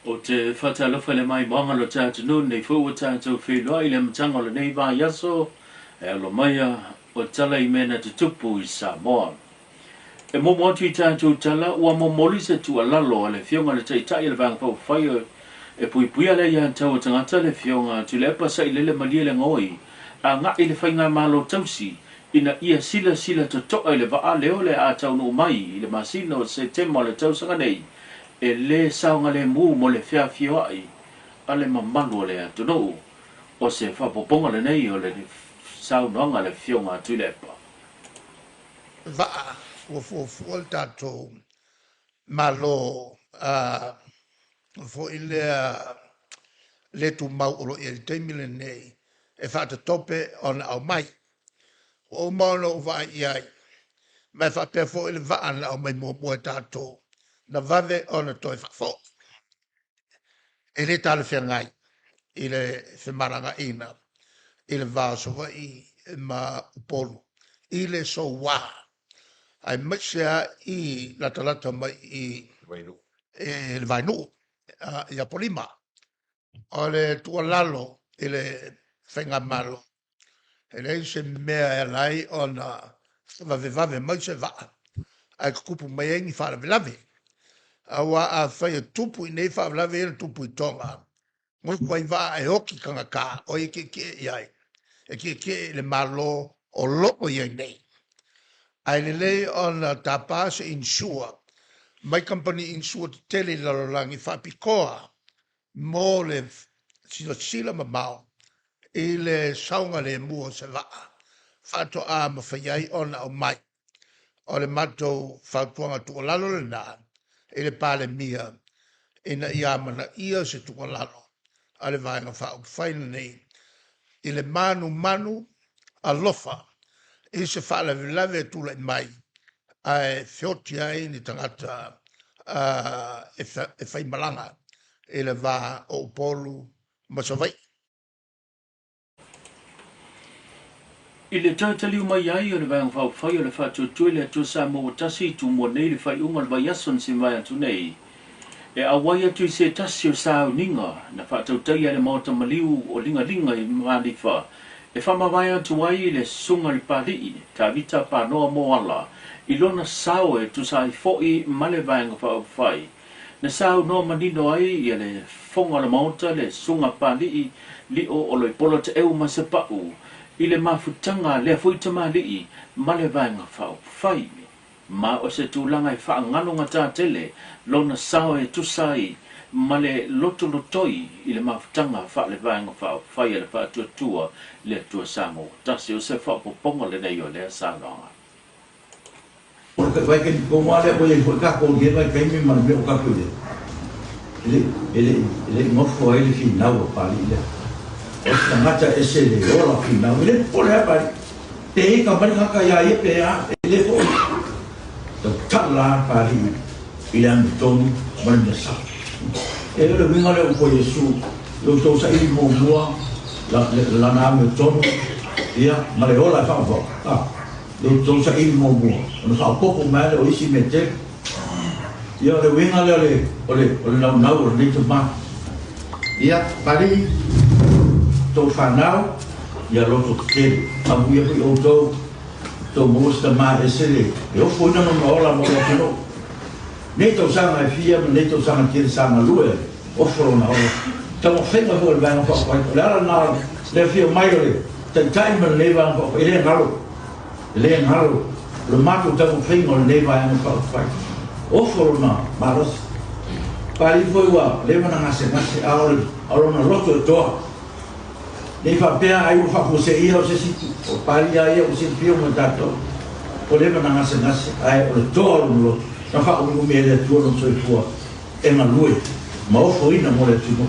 Ou te faatalofa i le maimoaga o lo tatou atunuu lenei foi ua tatou feiloai i le amataga o lenei vaiaso e alo maia o tala i mea na tutupu i Samoa. E muamua atu i tatou tala ua momoli se tuualalo a le Afioga i le Taitai o le Vaega Faaupufai e Puipuia le Aiatatau a Tagata le Afioga a Tuilaepa Sailele Malielegaoi agai i le Faigamalo Tausi ina ia silasila totoa i le vaa lea o le a taunuu mai i le masina o Setema o le tausaga nei e lē saogalemu mo le feafioaʻi a le mamalu o le atunuu. O se faaopoopoga lenei o le saunoaga a le Afioga a Tuilaepa. Vaa ua fuafua le tatou Malo a foi lea le tumau o lo o i ai i le taimi lenei e faatatope ona aumai. Ua uma ona ou vaai i ai, ma e faapea foi le vaa na aumai muamua e tatou, na vave ona toe faafoi. E le talafeagai i le femalagaina i le va o Savaii ma Upolu i le soua, aemaise lava i latalata mai i le Vainuu i Apolima. O le tuualalo i le Faigamalo, e leai se mea e ala ai ona faavavevave mai se vaa ae tutupu mai ai ni faalavelave. Aua afai e tupu i nei faalavelave ia na tupu i Toga, gofo ai vaa e oti tagata, o ai e tietie i ai? E tietie i le Malo o lo o i ai nei. Ae lelei ona tapa se insure mai kamupani insure tetele i le lalolagi faapitoa mo le silasila mamao i le saogalemu o se vaa faatoa mafai ai ona aumai. O le matou fautuaga tuualalo lena i le Palemia ina ia amanaia se tuualalo a le Vaega Faaupufai lenei i le manumanu alofa i se faalavelave e tulai mai ae feoti ai ni tagata e faimalaga i le va o Upolu ma Savaii. I le toe taliu mai ai o le Vaega Faaupufai o le Faatuatua i le Atua Samoa ua Tasi i Tumua nei i le faaiuga o le vaiaso na simavae atu nei, e auai atu i se tasi o sauniga na faatautaia e le Maota Maliu o Ligaliga i Malifa e faamavae atu ai le Susuga i le Papalii Tavita Panoa Moala i lona sao e tusa ai foi ma le Vaega Faaupufai Na saunoa manino ai ia le Fofoga o le Maota le Susuga Papalii Lio Oloipola Taeu Masepau i le mafutaga a lea foi tamalii ma le Vaega Faaupufai. Ma o se tulaga e faagalogatā tele lona sao e tusa ai ma le lotolotoi i le mafutaga faale-Vaega Faaupufai a le Faatuatua le Atua Samoa Ua Tasi. O se faaopoopoga lenei o lea saunoaga. O le vaitaimi tonu lava lea ua i ai foi tatou i lenei vaitaimi ma le mea ua tatou i ai, e le, e le, e le i nofo ai le finau a Papalii lea. O se tagata e ese le ola finau, e le popole lava Papalii. Pe ika mai le tagata iā ia pe a, e le foi. Tautala lava Papalii i le amiotonu ma le mea sao. E o le uiga lea o upu a Iesu, Lo outou saili muamua la, lana amiotonu, ia, ma le ola e faavavau. A. Lo outou saili muamua, ona faaopoopo mai lea o isi mea tele. Ia, o le uiga lea o le, o le, o le naunau o lenei tama. Ia, Palii, tou fanau, ia loto tetele. Amuia foi outou, tou maua se tama e ese le, e ofoina lona ola mo le atunuu. Nei tausaga e fia ma nei tausaga tele sa galue ai, ofo lona ola. Taumafaiga foi o le Vaega Faaupufai, o le ala lena o le afio mai o le Taitai ma lenei Vaega Faaupufai, e le galo, e le galo le matou taumafaiga o lenei Vaega Faaupufai. Ofo lona malosi. Papalii foi ua leva ona gasegase, a o le, a o lona loto e toa. Ne i faapea ai ua faafuaseia o se isi itu, o Papalii lava ia ua silafia uma e tatou, ua leva ona gasegase, ae o le toa o lona loto, na faaumiumi ai le Atua lona soifua e galue ma ofoina mo le atunuu.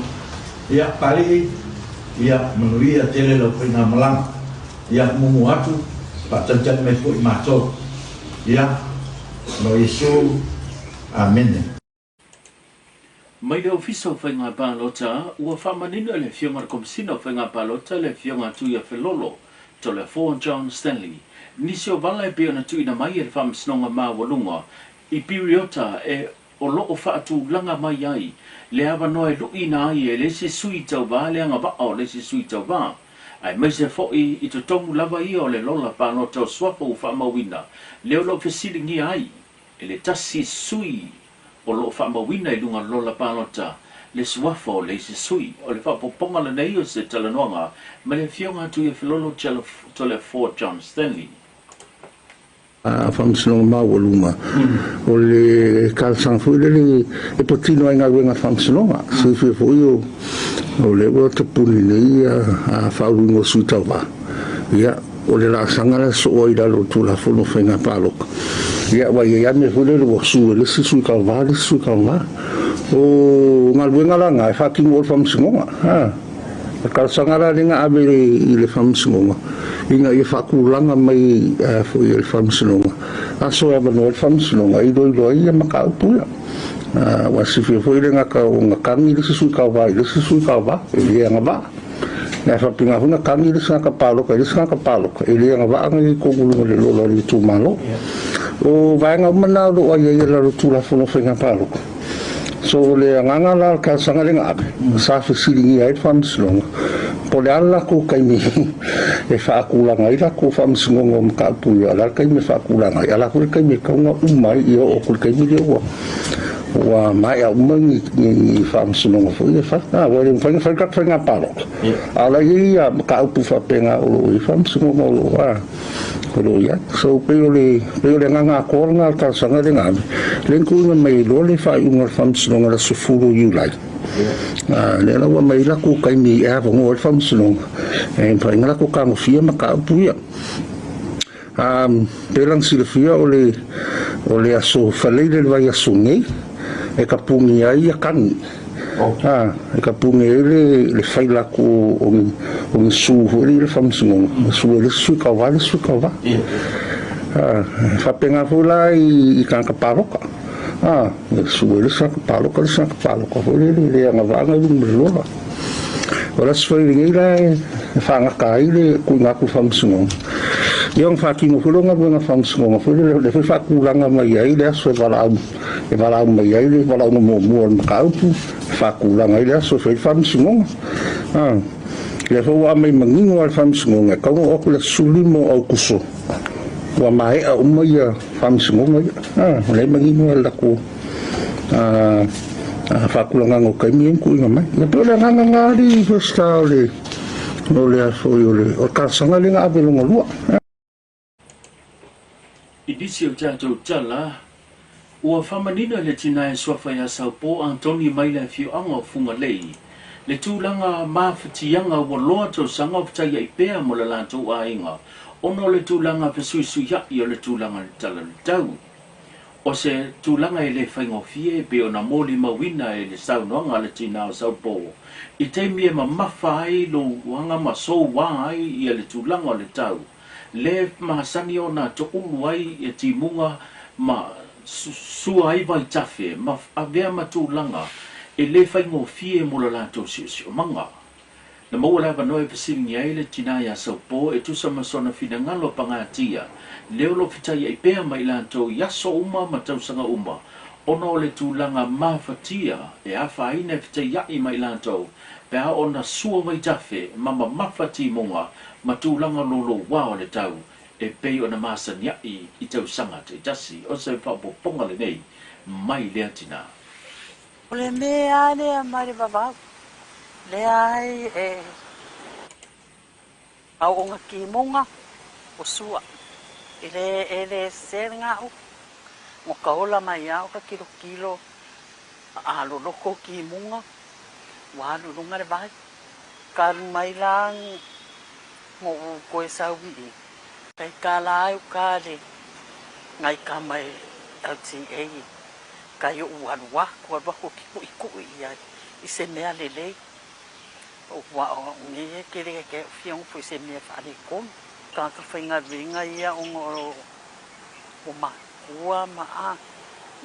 Ia, Papalii, ia manuia tele lau faigamalaga. Ia, muamua atu, faatalitali mai foi matou. Ia, no Iesu. Amene. Mai le Ofisa o Faiga Palota, ua faamanino e le Afioga i le Komesina o Faiga Palota le Afioga Tuia Felolo Toleafoa John Stanley nisi o vala e pei ona tuuina mai e le Faamasinoga Maualuga i piriota e o lo o faatulaga mai ai le avanoa e luʻiina ai e le isi sui tauva le agavaa o le isi sui tauva, aemaise foi i totonu lava ia o le lola palota o suafa ua faamauina, lea o lo o fesiligia ai e le tasi sui o lo o faamauina i luga o le lola palota le suafa o le isi sui. O le faaopoopoga lenei o se talanoaga ma le Afioga Tuiafelolo Toleafoa John Stanley. Faamasinoga Maualuga, o le talosaga foi lele e patino ai galuega a le Faamasinoga. Silafia foi o lea ua tapuni nei faauluina o sui tauva, ia, o le laasaga la e sosoo ai i lalo o le Tulafono o Faiga Palota. Ia, aua e i ai lava mea foi lele ua sue e le isi sui tauva le isi sui tauva. O galuega la na e faatino e le Faamasinoga. O le talosaga la lea na ave i le Faamasinoga ina ia faatulaga mai foi e le Faamasinoga aso e avanoa ai le Faamasinoga e iloilo ai ia mataupu ia. Aua silafia foi e le gata ona tagi le isi sui tauva i le isi sui tauva, e le agavaa. Ae faapena foi ona tagi le isi tagata palota i le isi tagata palota, e le agavaa ona i ai i totonu i luga o le lola o le itumalo. O vaega uma na o lo o aiaia i lalo o le Tulafono o Faiga Palota. So o le agaga la o le talosaga lea na ave, sa fesiligia ai le Faamasinoga po o le a le latou taimi e faatulaga ai latou faamasinoga o mataupu ia, o le a le taimi e faatulaga ai, a o le a foi le taimi e tatau ona uma ai, ia oo atu i le taimi lea ua maea uma ni faamasinoga foi ia e fai. Aua e le mafai ona fai le tatou faiga palota, a o la e i ai mataupu faapena o lo o i ai faamasinoga o lo o o lo o i ai. So, pei o le, pei o le agaga atoa lena o le talosaga lea na ave, lea na tuuina mai ai loa le faaiuga o le Faamasinoga i le aso 10 o Iulai. Lea la ua aumai ai latou taimi e avanoa ai le Faamasinoga e mafai ona latou tagofia mataupu ia. Pei la ona silafia o le, o le aso Faraile le vaiaso nei e tapuni ai ia tagi. E tapuni ai le faila atu o ni su foi lea i le Faamasinoga, e su ai le isi sui tauva le isi sui tauva. E faapena foi la i tagata palota, e su ai le isi tagata palota le isi tagata palota foi lele e le agavaa ona i luga ma le lola. O le Aso Faraile nei la e faagata ai le tuuina atu i le Faamasinoga. Ia ona faatino foi lea o galuega a le Faamasinoga foi lele, lea foi e faatulaga mai ai le aso e valaau e valaau mai ai le valaauga muamua o le mataupu, e faatulaga ai le aso e fai ai le Faamasinoga. Lea foi ua aumai manino lava e le Faamasinoga, e tatau ona oo atu i le aso 15 o Aokuso ua maea uma ia Faamasinoga ia. O lea e manino lava i le latou faatulagaga o taimi ia na tuuina mai. Ia pei o le agaga lena alii Peseta o le o le a foi o le talosaga lea na ave lona lua. I nisi o tatou tala, ua faamanino e le tina e suafa ia Saupō Anthony mai le afioaga o Fugalei le tulaga mafatiaga ua loa tausaga o fetaiai pea mo le latou aiga ona o le tulaga fesuisuiaʻi o le tulaga i le tala o le tau. O se tulaga e le faigofie e pei ona molimauina e le saunoaga a le tina o Saupō i taimi e mamafa ai lou aga ma soua ai ia le tulaga o le tau, le masani ona toulu ai ia timuga ma sua ai vaitafe ma avea ma tulaga e le faigofie mo lo latou siosiomaga. Na maua le avanoa e fesiligia ai le tina iā Saupō e tusa ma sona finagalo pagatia, lea o lo o fetaiai pea ma i latou i aso uma ma tausaga uma, ona o le tulaga mafatia e afaina e fetaiai ma i latou pe a ona sua vaitafe ma mamafa timuga ma tulaga louloua o le tau e pei ona masaniaʻi i tausaga taitasi. O se faaopoopoga lenei mai lea tina. O le mea lea mai le vavau, leai e aooga kimoga o sua, e le e le sese le ga'u, ngo ka ola mai a o ka kilokilo a loloko o kimoga, ua alu i luga le vai. Ka alu mai la ngoʻu koe sau i i. Kai ka la ai uka le ngai ka mai LTA kai oʻu alu aku alu aku ki kuʻikuʻi ia i se mea lelei. Ua o nei e kele ke fia ngofo i se mea faaletonu. Tagata faigaluega ia ona o makua ma a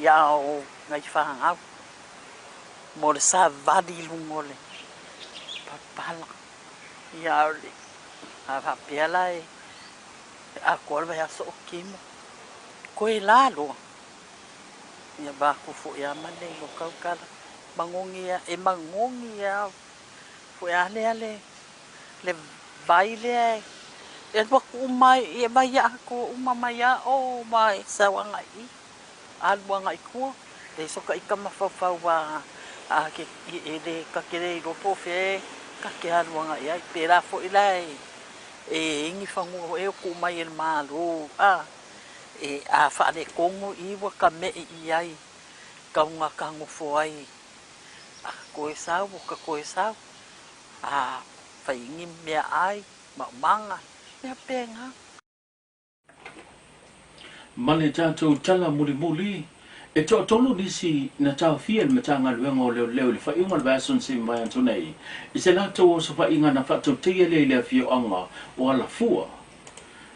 ia o nai fanau mo le savali i luga o le palapala. Ia a o le a faapea la e atoa le vaiaso o kimo. Koe la loa. Ia vaku foi a ma le lo kaukala magogi e magogi a foi a lea le le vai lea e alu atu uma ai e vai atoa uma mai a o ma e sau agai i alu agai i tua. Leai so ka ita mafaufau a a ke e le ta te le iloa po o fea e ta te alu agai ai. Pēlā foi la e e igi fanua foi e tuu mai e le Malo a e a faaletonu i ua ta me'i i ai tau na ta nofo ai a toe sau ua ta toe sau a fai igi meaai maumaga mea pēnā. Ma le tatou tala mulimuli, e toatolu nisi na taofia e le Matagaluega o Leoleo i le faaiuga o le vaiaso na semi mai atu nei, i se latou osofaiga na faatauteia lea i le afioaga o Alafua.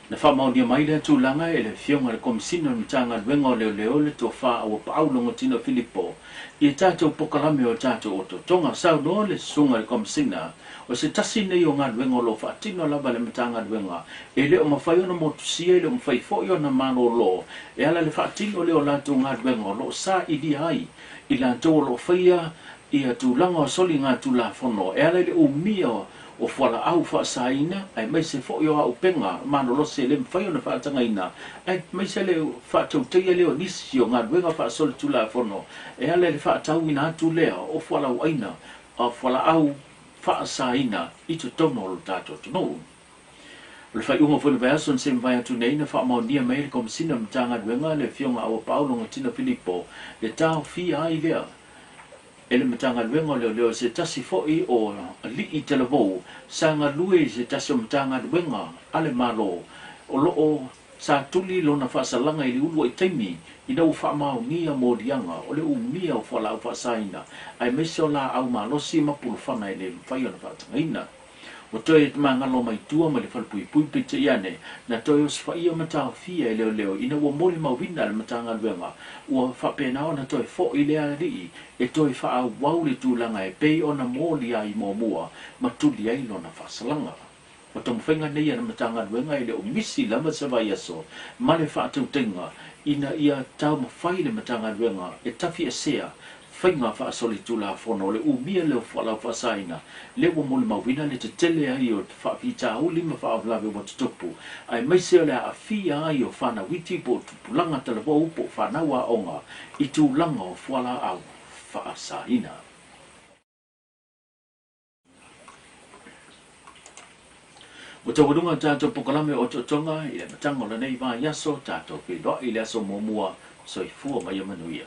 Na faamaonia mai lea tulaga e le Afioga i le Komisina o le Matagaluega o Leoleo le Tofa Auapaau Logotino Filipo i a tatou pokalame o tatou otootoga. Saunoa le Susuga i le Komisina, O se tasi nei o galuega o lo o faatino lava e le Matagaluega, e le o mafai ona motusia, e le o mafai foi ona malolo e ala i le faatino lea o latou galuega o lo o sailia ai i latou o lo o faia ia tulaga o soligatulafono e ala i le umia o fualaau faasaina aemaise foi o auupega malolosi e le mafai ona faatagaina aemaise le faatauteia lea o nisi o galuega faasolitulafono e ala i le faatauina atu lea o fualauaina o fualaau faasaina i totonu o lo tatou atunuu. O le faaiuga foi o le vaiaso na se mavae atu nei na faamaonia mai ai le Komesina o le Matagaluega le Afioga Auapaau Logotina Filipo le taofia ai lea e le Matagaluega o Leoleo i se tasi foi o alii talavou sa galue i se tasi o Matagaluega a le Malo o lo o sa tuli lona faasalaga i le uluai taimi ina ua faamaonia moliaga o le umia o fualaau faasaina aemaise o laau malosi ma pulufana e le mafai ona faatagaina. Ua toe magalo mai tua mai le falepuipui peitai ane, na toe osofaia ma taofia e leoleo ina ua molimauina le Matagaluega ua faapena ona toe foi le alii e toe faaauau le tulaga e pei ona molia ai muamua ma tuli ai lona faasalaga. O taumafaiga nei a le Matagaluega e le o misi lava se vaiaso ma le faatautaiga ina ia taumafai le Matagaluega e tafiesea faiga faasolitulafono o le umia lea o fualaau faasaina lea ua molimauina le tetele ai o faafitauli ma faalavelave ua tutupu, aemaise o le aafia ai o fanau iti po o tupulaga talavou po o fanau aoga i tulaga o fualaau faasaina. Ua taualuga tatou pokalame o otootoga i le amataga o lenei vaiaso, tatou feiloai i le aso muamua. Soifua ma ia manuia.